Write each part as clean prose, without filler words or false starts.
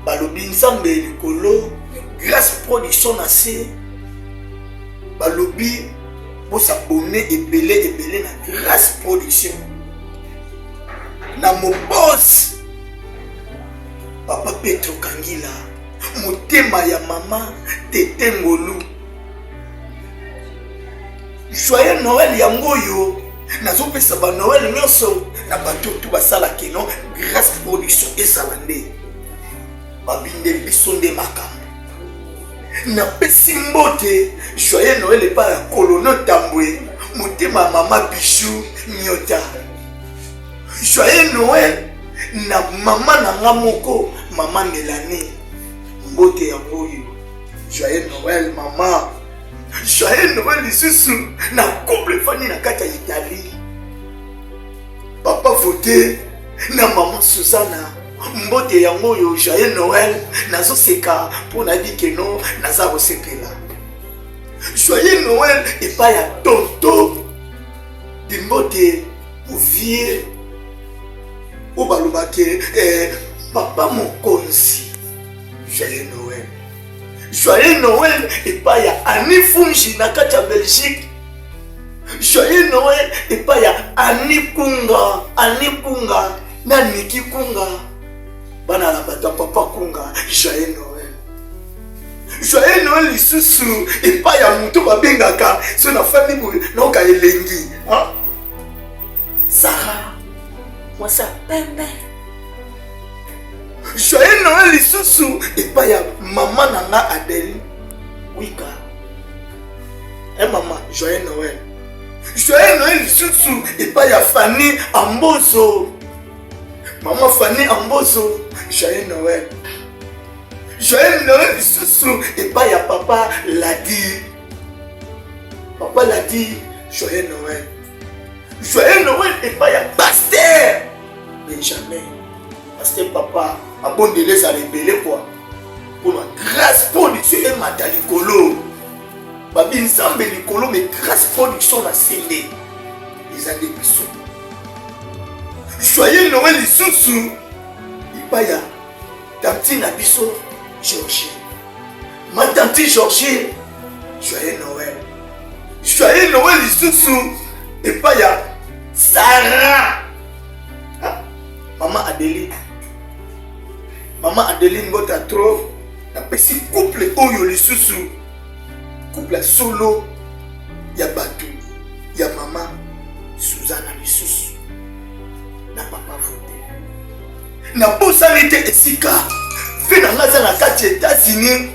Balobi Nzambe likolo, Grace Production na se. Balobi bosabone ebele ebele na Grace Production. Na mobos Papa Petro Kangila, motema ya mama Tete Ngolu. Joyeux Noël yango oyo nazopesa ba Noël nyonso na bato tu basala kino Grace Production ezala nde babinde biso nde makambo. Napesi mbote Joyeux Noël epai ya Colonel Tambwe, motema ya mama Bijou Nyota. Joyeux Noël na mama na nga moko mama Melanie, mbote yango oyo. Joyeux Noël mama. Joyeux Noël lisusu na couple efandi na kati ya Italie. Papa vote na mama Susanna, mbote yango oyo. Joyeux Noël, nazoseka mpo nayebi keno naza kosepela. Joyeux Noël epai ya tonto Dimbote Vie oyo balobaki eh, papa mokonzi. Joyeux Noël, Joyeux Noël epai ya Annie Funji na kati ya Belgique. Joyeux Noël epai ya Annie Kunga, Annie Kunga na Niki Kunga, bana na bato ya papa Kunga. Joyeux Noël, Joyeux Noël lisusu epai ya moto babengaka so nafandi boye naoka elengi, Sara mwasi ya pembe. Joyeux Noël lisusu epai ya mama na nga Adèle Wika. Eh mama, joyeux Noël. Joyeux Noël lisusu epai ya Fanny Ambozo. Mama Fanny Ambozo, joyeux Noël. Joyeux Noël lisusu epai ya papa Ladi. Papa Ladi, joyeux Noël. Joyeux Noël epai ya pasteur Benjamin. Pasteur papa, abondeli ezala ebele kwa mpona Grâce Production emata likolo. Babi Nzambe likolo, mais Grâce Production na se nde eza nde biso. Joyeux Noël lisusu epai ya tanti na biso Georgie. Ma tante Georgie, joyeux Noël. Joyeux Noël lisusu epai ya Sarah. Ah, mama Adeline. Mama Adeline mbota trop. Napesi couple oyo lisusu couple ya solo ya bato ya mama Suzana lisusu na papa Vote. Nabosani te esika ve na nga aza na kati ya États-Unis,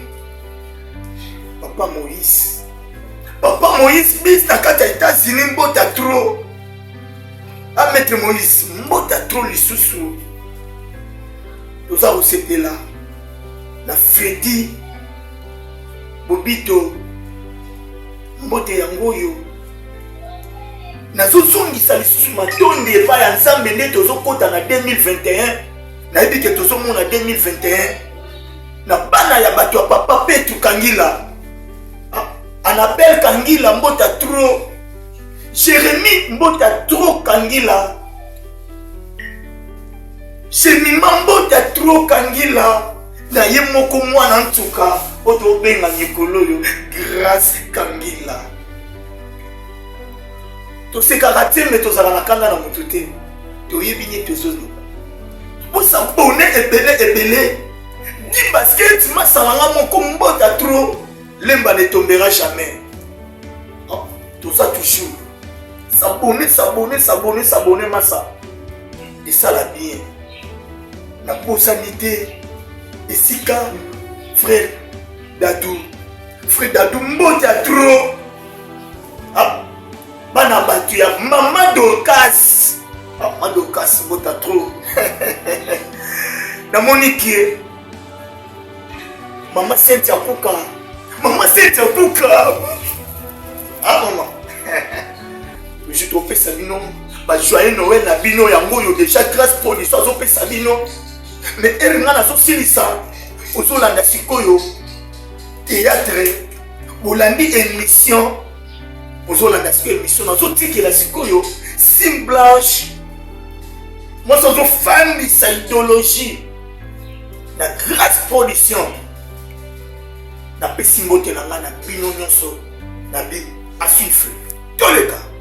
papa Moïse, papa Moïse bis na kati ya États-Unis, mbota trop. A maître Moïse, mbota trop lisusu. Toza kosepela na Freddy Bobito, mbote yango oyo. Nazozongisa lisusu matondi epai ya Nzambe nde tozokɔta na 2021. Nayebi ke tozomona 2021 na bana ya bato ya papa Petru Kangila, ah, Annabelle Kangila mbota trop, Jérémie mbota trop, Kangila Jemima mbota trop, Kangila na ye moko mwana ntuka oyo tobenga mikolo oyo Grâce Kangila. Tosekaka te, me tozala na kanda na motu te, toyebi nini tozoloba. Bosabone ebele ebele. Di basket masalanga moko mbota trop, lemba ne tombera jamais. Oh, toza toujours s'abonner, s'abonner, s'abonner, s'abonner masa esala bien. Nabosani te esika frère Dadou, frère Dadou mbota trop. Ah, bana bato ya mama Dorcas, ah, mama Dorcas mbota trop. Namoni kie mama Cynthia Kuka, mama Cynthia Kuka, ah mama toujours topesa bino ba joyeux Noël na bino yango oyo déjà Grâce Production azopesa bino. Mais ere nga nazosilisa, ozolanda sikoyo théâtre, bolandi émission, ozolanda sikoyo émission, nazotikela sikoyo sim blanche mwasi azofandisa idéologie. Na Grace Production, napesi mbote na ngai na bino nyonso, na bi à suivre. Toleka.